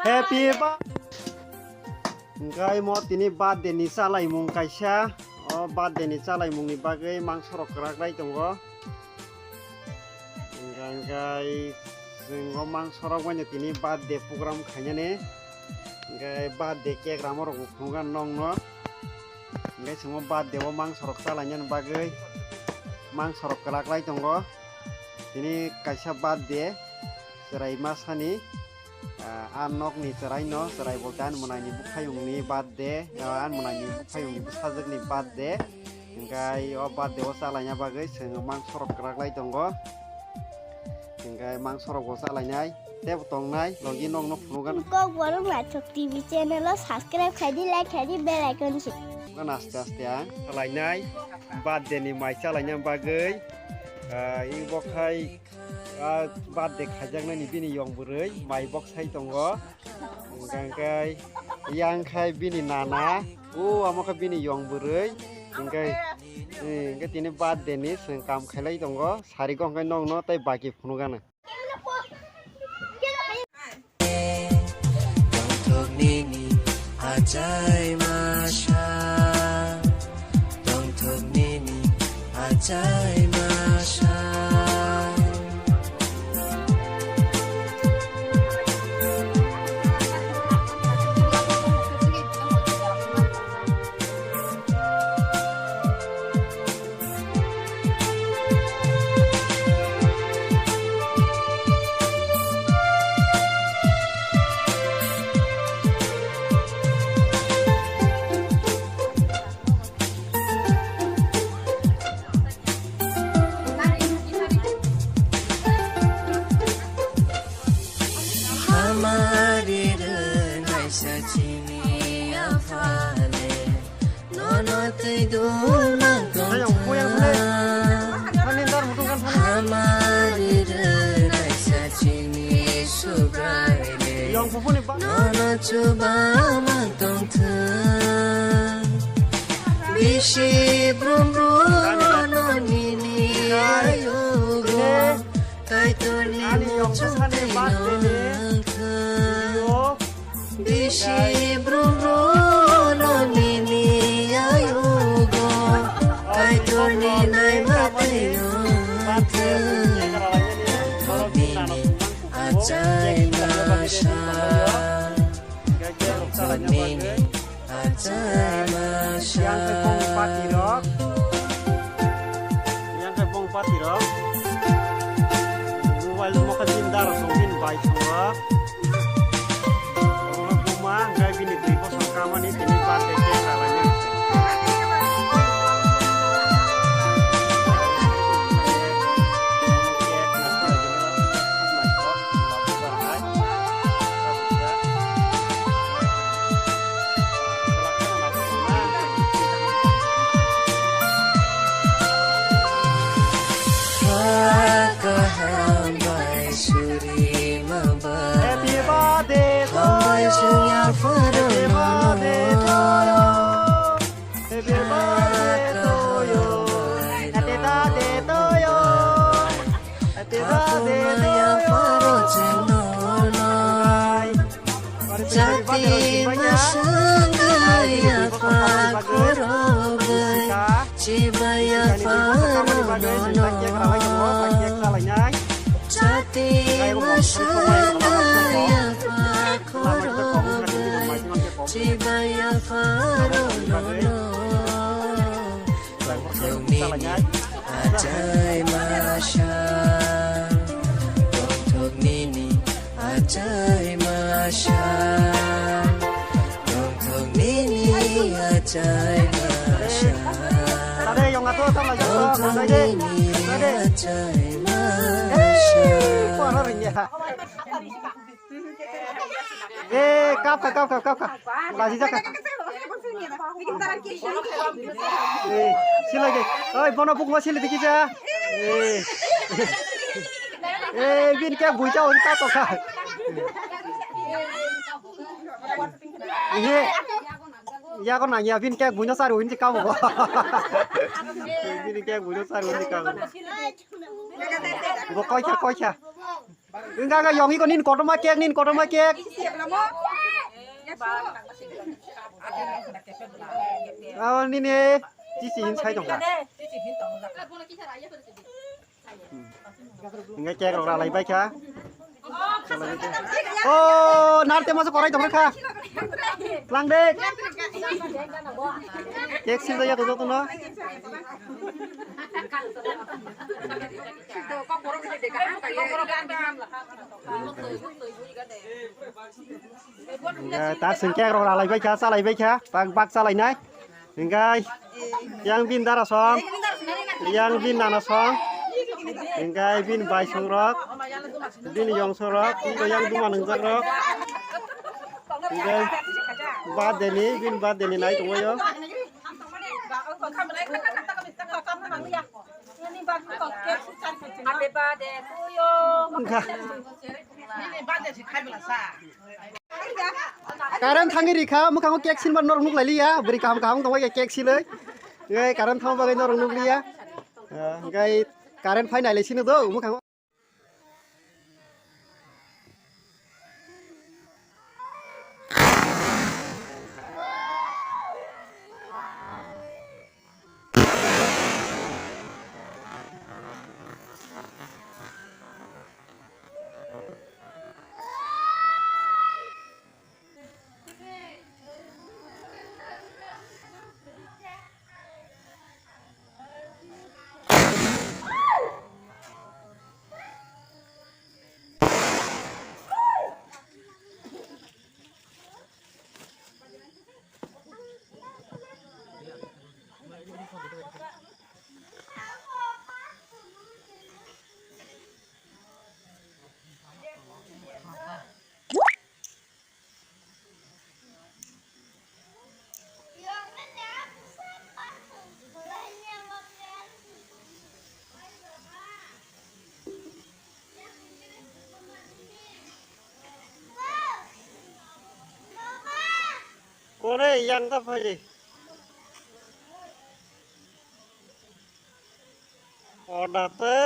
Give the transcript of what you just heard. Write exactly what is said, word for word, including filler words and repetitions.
Happy ba-, Hingke mo tini birthday ni chalaimung kaisa. O birthday ni chalaimung ni bagwi mangso rok kwrak lai tongo. Hingke, hingke chwng o mangso rok bai no tini birthday program khainani. Hingke birthday cake ramo rok bo phunukha nongno. Hingke chwng o birthday o mangso rok chalainani bagwi mangso rok kwrak lai tongo. Tini kaisa birthday chwrai masani. Ah, a nokni chwraino, chwrai bolte ani mwnaini buphayungni birthday, ah, ani mwnaini buphayungni bwsajwkni birthday. Hingke o birthday o chalaina bagwi chwng mangso rok kwrak lai tongo. Hingke mangso rok bo chalainai, tebo tongnai, logi nokno phunukgano. Kokborok Naithok T V channel o subscribe khaidi, like khaidi, bell icon se. Phunukgano aste aste ang chalainai, birthday ni mai chalaina bagwi, ah, ibo khai Ah, birthday khaijaknani bini yong bwrwi mai bok sai tongo. Hingke yang khai bini nana, o amo khe bini yong bwrwi. Hingke, eh, hingke tini birthday ni chwng kam khailai tongo. Sari go hingke nongno tei baki phunukgana. Tongthok nini achai masa, tongthok nini achai masa. Hamari rwnaisa chini aphale, nono twi dul mang tongthwng. Hamari rwnaisa chini Subraire, nono chuba mang tongthwng. Bisi brum brum no nini ayugo. Kaitorni muchungtwi nongkha. Bisi brum brum no nini ayugo. Kaitorni naima twi nongkha. Tongthok nini achai masa. Tongthok nini achai masa. Yang khe bong party rok. Yang khe bong party rok. Mobile mokha jin daro song din bai thangwa. Buma hingke bini dui bosor kamani tini birthday cake ralainani. Kaham bai suri ma ba. Happy birthday to you. Happy birthday to you. Happy birthday to you. Happy birthday to you. Happy birthday to you. Jati masanga ya pakorobai, chibaya parono. Jati masanga ya pakorobai, chibaya parono. Tongthok nini achai masa. Tongthok nini achai masa. Tongthok nini achai masa. Tongthok nini achai masa. Eh, kapkha, kapkha, kapkha. Laji jakha. Eh, silai de. Oi, bono bukma sili dikhi ja. Eh. Eh, bin khe buja un ka to kha. Ihe. Ya ko nang ya bin khe buino saru in ka bo. Bin khe buino saru in ka bo. Bo koi kha, koi kha. Wngkha kha yong iko nin kotorma cake, nin kotorma cake. Abo nini chichi hin sai tongkha. Hingke cake rok ralai bai kha. O, narte masa korai tongkha. Lang de. Cake sil ya to to no. Hingke tak sing cake rok ralai bai kha, chalai bai kha. Bak bak chalai nai. Hingkai yang bin dara song, yang bin nana song, hingkai bin bai song rok, bin yong song rok, hingkai yang duma nungjak rok, hingkai birthday ni, bin birthday ni nai tongoi o. Happy birthday to you. Wngkha. Current thangwi rikha, mwkhango cake sinba norok nuklailiya, bwrwi kaham kaham tongbai cake silwi. Ei, current thangma bagwi norok nukliya. Ah, hingkai current phai nailai sino do, mwkhango. Kore yang ta phai. Order te.